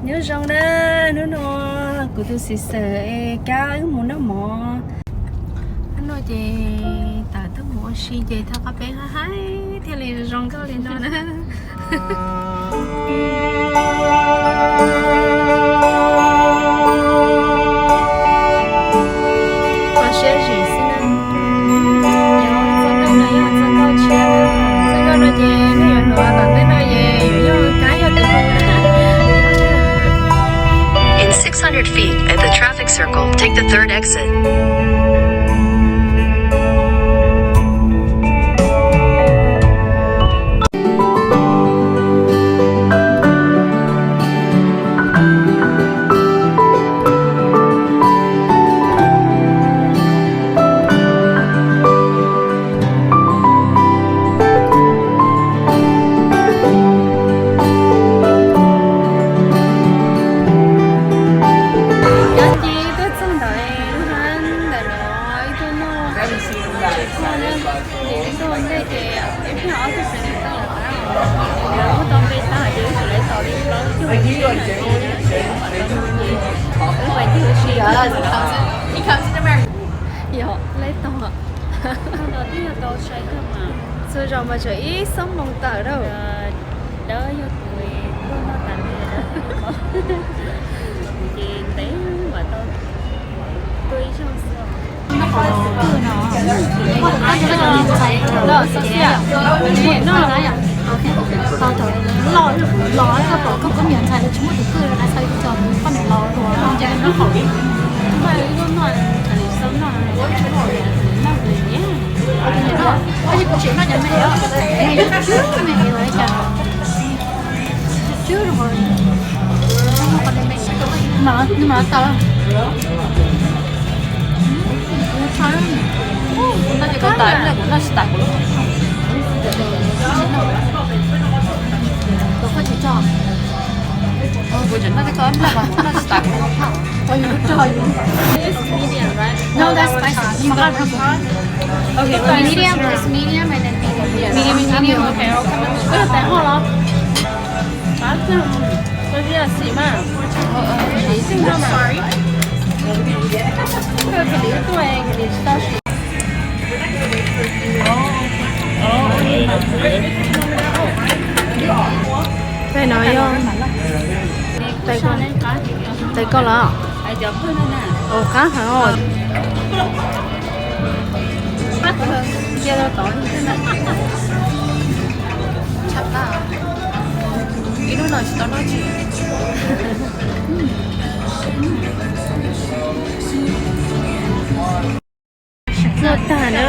Nyob zoo na, hnub no kuv tus xwm xwm es kab wb mus noj mov. Hnub no ces tawm tuaj mus ua si ces thov qab peb haib haib thiaj li zoo nkauj li no na. Kho siab zim xwb na. Yog txoj nkauj no yog txoj nkauj tshiab na. Txoj nkauj no ces nej yuav hnov tom ntej no ces yuav yog kab yog tus hu na. In six hundred feet at the traffic circle, take the third exit. Cov ci tuaj txog ntawm lub hab ntawm no, ib tug noj tsis kho na, ces ib tug ntej ces ib pliag ob tug xeev tau lawm qab, ces lawv muab tau npe tag ces wb tseem lawv tos li plaub caug ntawd ces wb pais tig ua si. Yog laib tog. Txhua zaus mas tseem ib xuab moos tawm lawm. Dawb yog tus tuaj noj tas li dawb, ces ntev mam tau tuaj ib zaug xwb. Los los koj pom koj niam ntxhais lawv tsis muaj tus kwj, lawv xav tus poj niam los ua no, noj, noj, noj, noj, noj, noj, noj, tau. Noj tsis tas kuv lub. Kuv tseem noj tej ko ib pliag mas kuv noj tsis tas kuv lub. No, that's spicy. Okay, medium, just medium and then medium. Medium, medium, okay. Koj tes hoj los? Koj tes xim mas. Sorry. Koj tes tuaj, koj tes tsis tau siv. Tais no yog tais koj los? Ua qab heev os. Ib lub no tsis tau noj tsis. Noj tag na,